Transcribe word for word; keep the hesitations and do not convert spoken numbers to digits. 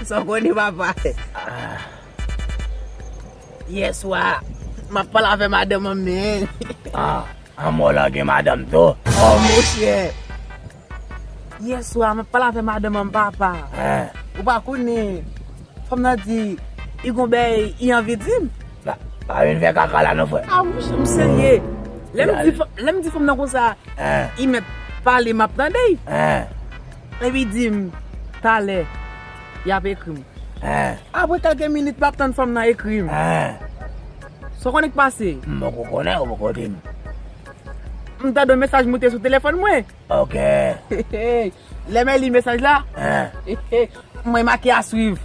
Sa w konnen, papa. Yè swa, m ap pale avè madanm an, men. Ah, an mò la gen madanm tou. Oh, monchè. Yè swa, m ap pale avè madanm an, papa. Hein. Ou pa konnen. Fanm nan di, i gon bèy, i anvi di m. Pa, pa vin fè kaka la non, frè. Ah, monchè, m serye. Lè m di, lè m di fanm nan konsa, hein, i mèt pale, m ap tande. Hein. Epi di m, talè, y ap ekri m. Hein. Apre kèlke minit, m ap tann fanm nan ekri m. Hein. Sa w konnen k pase? M poko konnen, ou poko di m. M tande yon mesaj moute sou telefòn mwen. Ok. Lè m li mesaj la, hein, mwen make a swiv.